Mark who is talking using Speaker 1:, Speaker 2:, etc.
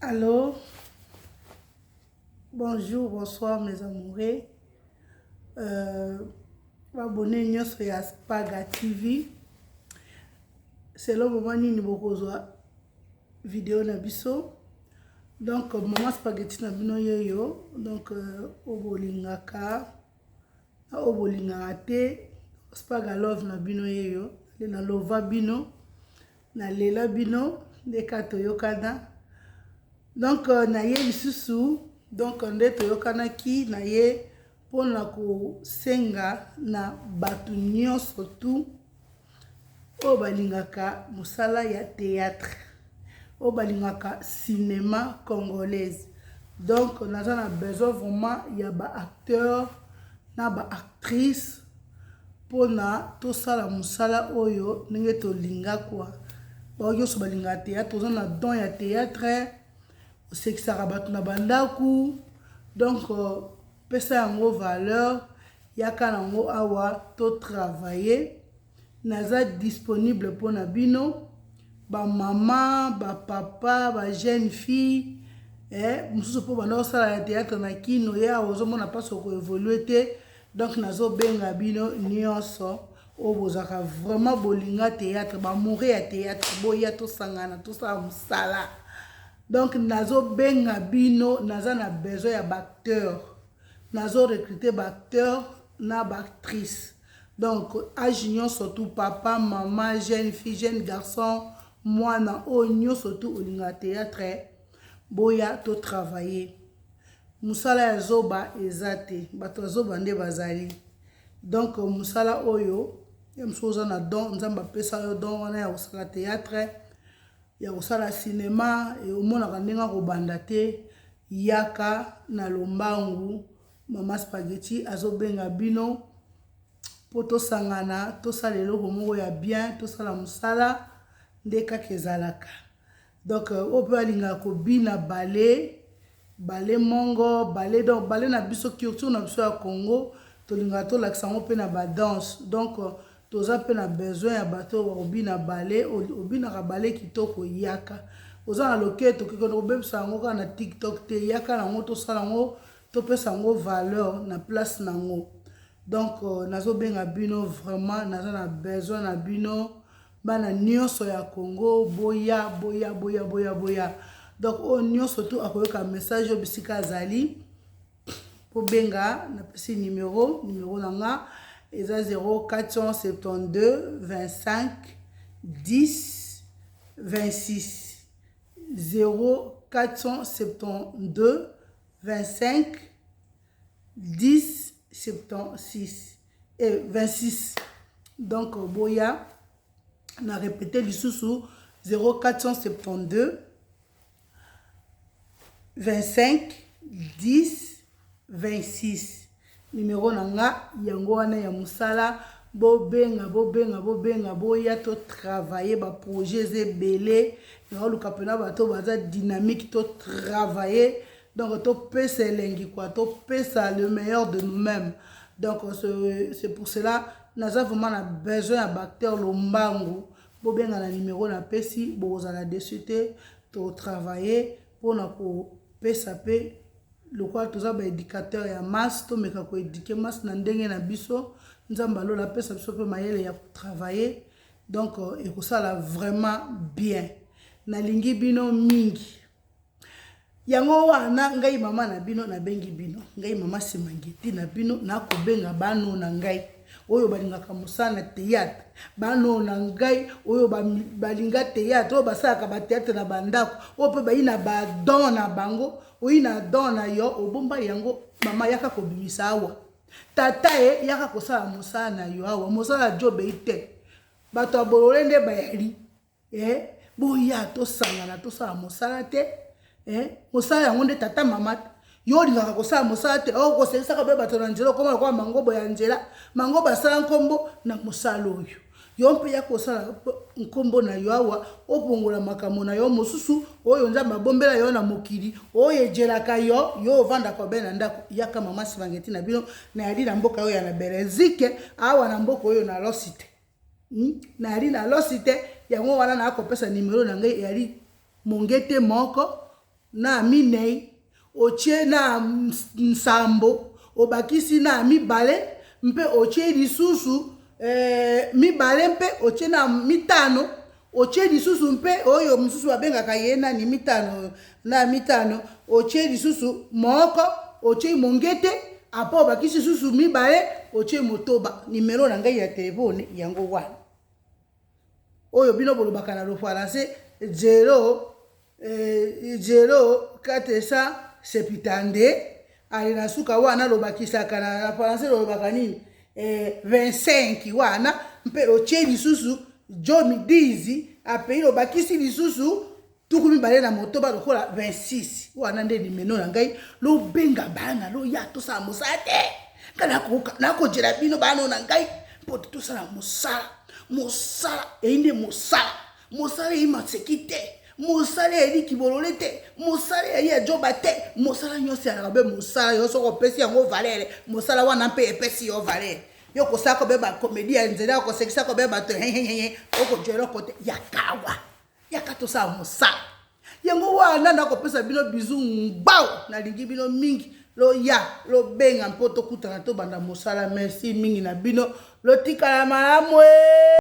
Speaker 1: Allô Bonjour, bonsoir mes amoureux. Euh, abonné nyonso ya Spaga TV. Selon moment nini bokozwa video na biso. Donc maman spaghetti na bino yeyo. Donc euh, obolingaka na oyo bolingaka te Spaga love na bino yeyo. Na lova bino. Na lela bino nde ka toyokana donc euh, na ye lisusu donc nde toyokanaki na ye mpo na kosenga na bato nyonso tu oyo balingaka mosala ya théâtre oyo balingaka cinéma congolaise donc naza na besoin vraiment ya baacteur na baactrice pona tosala musala oyo ndenge tolinga quoi bango nionso balingaka theatre oza na don ya theatre osekisaka bato na bandaku donc pesa yango valeur yaka nango awa to travailler naza disponible pona bino ba mama ba papa ba jeune fille eh, mosusu mpo banda kosala ya théâtre na kino ye awa ozomona mpasi okoevolue te donc nazobenga bino nyonso oyo bozalaka vraiment bolinga théâtre bamoure ya théâtre boya tosangana tosala mosala donc nazobenga bino naza na besoin ya baacteur nazo recruter baacteur na baactrice donc age nyonso tu papa mama jeune fille jeune garçon mwana oyo nyonso tu olingaka théâtre boya totravaille Musala ya zoba eza te bato ya zoba nde bazali donc musala oyo ya mosusu oza na don nzambe apesa yo don wana ya kosala théâtre ya kosala cinéma omonaka ndenge akobanda te yaka na lombangu mama spaghetti azobenga bino mpo tosangana tosala eloko moko ya bien tosala mosala nde kaka ezalaka Donc oyo mpe alingaka kobina ballet, ballet mongo, ballet donc ballet na biso culture na biso ya Congo tolingaka tolakisa yango mpe na ba danse donc toza mpe na besoin ya bato oyo bakobina ballet obinaka ballet kitoko yaka oza na loketo kokende kobebisa yango kaka na tiktok te yaka na yango tosala yango topesa yango valeur na place na yango donc nazobenga bino vraiment naza na besoin na bino Bana nioso ya Congo boya boya boya boya boya donc oyo nioso tu akoyoka message oyo bisika azali bobenga napesi numero numero na nga eza 0472 25 10 26 0472 25 10 76 et 26 donc boya na répéter lisusu 0472 25 10 26 numero na nga yango wana ya mosala bobenga bobenga bobenga boya to travailler ba projet eza ebele naoluka mpena bato baza dynamique to travailler Donc to pesa elengi quoi, to pesa le meilleur de nous-mêmes. Donc c'est pour cela naza vraiment na besoin ya bacteur lombangu. Bobenga na numéro na pesi, bokozala dessus te, to travailler pona ko pesa pe lokola toza ba éducateur ya masse, tomeka ko éduquer masse na ndenge na biso. Nzambe alola apesa biso pe mayele ya ko travailler. Donc ekosala vraiment bien. Nalingi bino mingi. Yango wana ngai mama na bino nabengi bino, ngai mama Simangeti na bino, nakobenga bano na ngai oyo balingaka mosala na théâtre, bano na ngai oyo balinga théâtre, oyo basalaka ba théâtre na bandako, oyo mpe bayi na ba don na bango, oyi na don na yo, obomba yango, mama yaka kobimisa awa. Tata e yaka kosala mosala na yo awa, mosala ya jobei te. Bato ya bolole nde bayali. Eh, boya tosangana tosala mosala te eh, mosala yango nde tata mama yo olingaka kosala mosala te okoselisaka be bato na nzela okoma lokola mangobo ya nzela mangobo asala nkombo na mosala oyo yo mpe ya kosala nkombo na yo awa opongola makambo na yo mosusu oyo nzambe abombela yo na mokili oyo ejelaka yo yo ovandaka obe na ndako yaka mama sibangeti na bino nayali na mboka oyo ya na belezike awa na mboka oyo na losi te Hmm? Nayali na losi te, yango wana nakopesa nimero na ngai eyali mongete moko na minei, otie na nsambo, obakisi na mibale mpe otie lisusu eh, mibale mpe otie na mitano, otie lisusu mpe oyo mosusu babengaka ye nani, mitano na mitano, otie lisusu moko, otie mongete, apo obakisi lisusu mibale, otie motoba. Nimero na ngai ya telefone yango wana, oyo bino bolobaka na lofrançais 0 0 472. Ale na suka wana lobakisaka na français lolobaka nini? 25 wana mpe otie lisusu jomi 10, apei lobakisi lisusu 26 lokola 26. Wana nde nimero na ngai. Lobenga bana, loya tosala mosala te. Ngai nakojela bino bana na ngai mpo tosala mosala. Mosala eyi nde mosala, mosala eyi maseki te, mosala eyeli kibolole te, mosala eyali ya joba te. Mosala nyonso eyalaka mpe mosala. Yo soki opesi yango valeur, mosala wana mpe epesi yo valeur. Yo kosala kobe bacomédie ya nzela, okosekisa kobe bato, hehehe, okozwa eloko te. Yakawa, yaka tosala mosala. Yango wana nakopesa bino bisous ngbao. Nalingi bino mingi. Loya, lobenga mpo tokutana, tobanda mosala. Merci mingi na bino. Lotikala malamu e.